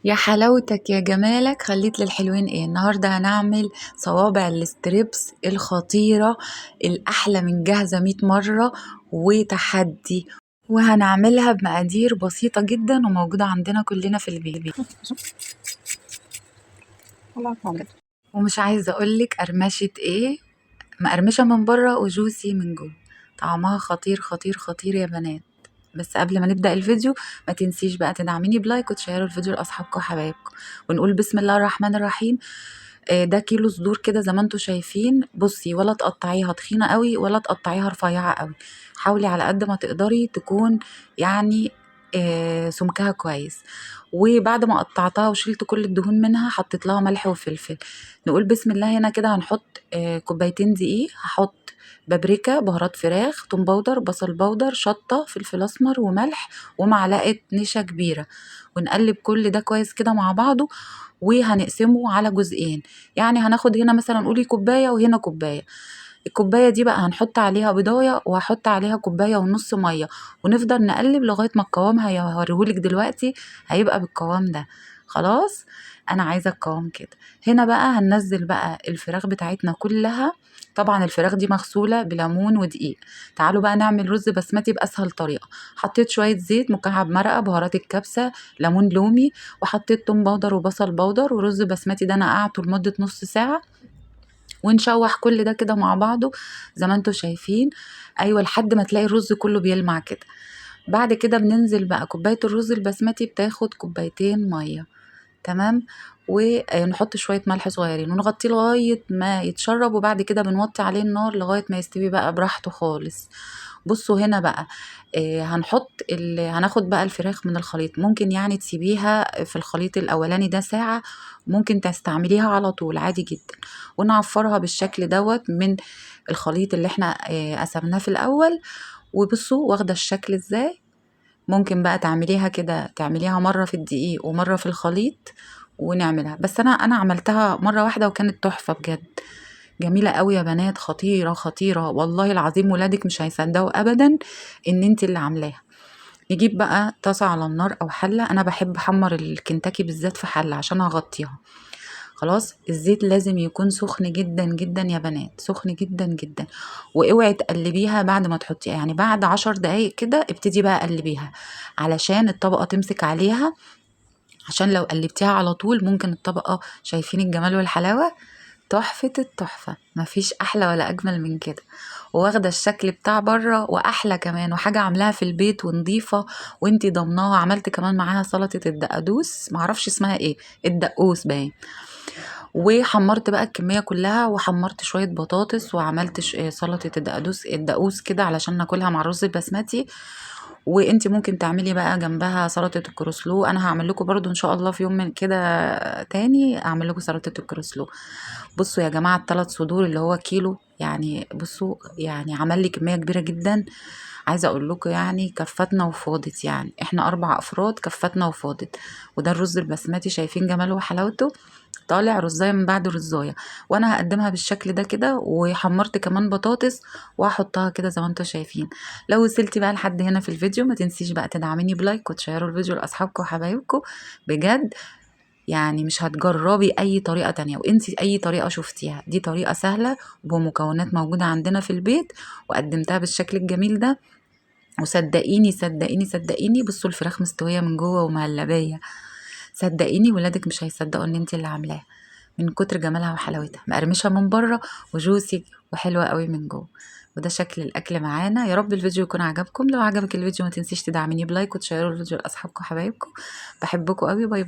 يا حلاوتك يا جمالك، خليت للحلوين ايه. النهارده هنعمل صوابع ال strips الخطيرة الاحلى من جاهزة 100 مرة وتحدي، وهنعملها بمقادير بسيطة جدا وموجودة عندنا كلنا في البيت. ومش عايزه اقولك قرمشه ايه، مقرمشه من بره و juicy من جوه، طعمها خطير خطير خطير يا بنات. بس قبل ما نبدأ الفيديو ما تنسيش بقى تدعميني ب like وتشيروا الفيديو لأصحابكم وحبايبكم، ونقول بسم الله الرحمن الرحيم. ده كيلو صدور كده زي ما انتم شايفين. بصي، ولا تقطعيها تخينة قوي ولا تقطعيها رفيعة قوي، حاولي على قد ما تقدري تكون سمكها كويس. وبعد ما قطعتها وشلت كل الدهون منها حطيت لها ملح وفلفل. نقول بسم الله. هنا كده هنحط كوبايتين دقيق، هحط بابريكا، بهارات فراخ، توم powder، بصل powder، شطة، فلفل أسمر، وملح، ومعلقة نشا كبيرة، ونقلب كل ده كويس كده مع بعضه. وهنقسمه على جزئين، يعني هناخد هنا مثلا قولي كوباية وهنا كوباية. الكوباية دي بقى هنحط عليها بيضاية، وهحط عليها كوباية ونص مية، ونفضل نقلب لغاية ما القوام هوريهولك دلوقتي هيبقى بالقوام ده. خلاص انا عايزة القوام كده. هنا بقى هننزل بقى الفراخ بتاعتنا كلها. طبعا الفراخ دي مغسولة بليمون ودقيق. تعالوا بقى نعمل رز بسمتي بأسهل طريقة. حطيت شوية زيت، مكعب مرقة، بهارات الكبسة، ليمون لومي، وحطيت توم powder وبصل powder، ورز بسمتي ده نقعته لمدة نص ساعة. ونشوح كل ده كده مع بعضه زي ما انتوا شايفين، ايوه، لحد ما تلاقي الرز كله بيلمع كده. بعد كده بننزل بقى كوباية الرز البسمتي بتاخد كوبايتين مية، تمام، ونحط شوية ملح صغيرين ونغطيه لغاية ما يتشرب، وبعد كده بنوطي عليه النار لغاية ما يستوي بقى براحته خالص. بصوا هنا بقى، هناخد بقى الفراخ من الخليط. ممكن تسيبيها في الخليط الاولاني ده ساعة، ممكن تستعمليها على طول عادي جدا. ونعفرها بالشكل دوت من الخليط اللي احنا قسمناه في الاول. وبصوا واخدة الشكل ازاي. ممكن بقى تعمليها كده، تعمليها مرة في الدقيق ومرة في الخليط ونعملها. بس انا عملتها مرة واحدة وكانت تحفة بجد، جميلة قوي يا بنات، خطيرة خطيرة والله العظيم. ولادك مش هيصدقوا ابدا ان انت اللي عاملاها. نجيب بقى طاسة على النار او حلة. انا بحب احمر الكنتاكي بالذات في حلة عشان اغطيها. خلاص الزيت لازم يكون سخن جدا جدا يا بنات، سخن جدا جدا. واوعي تقلبيها بعد ما تحطيها، يعني بعد 10 دقايق كده ابتدي بقى قلبيها علشان الطبقة تمسك عليها، عشان لو قلبتيها على طول ممكن الطبقة، شايفين الجمال والحلاوة، تحفة التحفة، مفيش أحلى ولا أجمل من كده. وواخدة الشكل بتاع بره وأحلى كمان، وحاجة عاملاها في البيت ونظيفة وانتي ضمناها. عملت كمان معاها سلطة الدقدوس، معرفش اسمها ايه، الدقوس باين. وحمرت بقى الكمية كلها، وحمرت شوية بطاطس، وعملت سلطة الدقوس كده علشان ناكلها مع الرز البسمتي. وانتي ممكن تعملي بقى جنبها سلطة الكروسلو. انا هعمل لكم برضو ان شاء الله في يوم من كده تاني اعمل لكم سلطة الكروسلو. بصوا يا جماعة الثلاث صدور اللي هو كيلو، بصوا عمل لي كمية كبيرة جدا. عايزة اقول لكم كفتنا وفاضت، احنا 4 افراد كفتنا وفاضت. وده الرز البسمتي، شايفين جماله وحلاوته، طالع رزاية من بعد رزاية. وانا هقدمها بالشكل ده كده، وحمرت كمان بطاطس وهحطها كده زي ما انتم شايفين. لو وصلتي بقى لحد هنا في الفيديو ما تنسيش بقى تدعميني ب like وتشيروا الفيديو لاصحابكم وحبايبكم. بجد مش هتجربي اي طريقة تانية، وانتي اي طريقة شفتيها دي طريقة سهلة وبمكونات موجودة عندنا في البيت، وقدمتها بالشكل الجميل ده. وصدقيني صدقيني صدقيني، بصوا الفراخ مستوية من جوه ومهلبية، صدقيني ولادك مش هيصدقوا ان انتي اللي عاملاها من كتر جمالها وحلاوتها. مقرمشة من بره وجوسي وحلوة قوي من جوه. وده شكل الاكل معانا. يا رب الفيديو يكون عجبكم. لو عجبك الفيديو ما تنسيش تدعميني ب like وتشيروا الفيديو لاصحابكم وحبايبكم. بحبكم قوي. bye.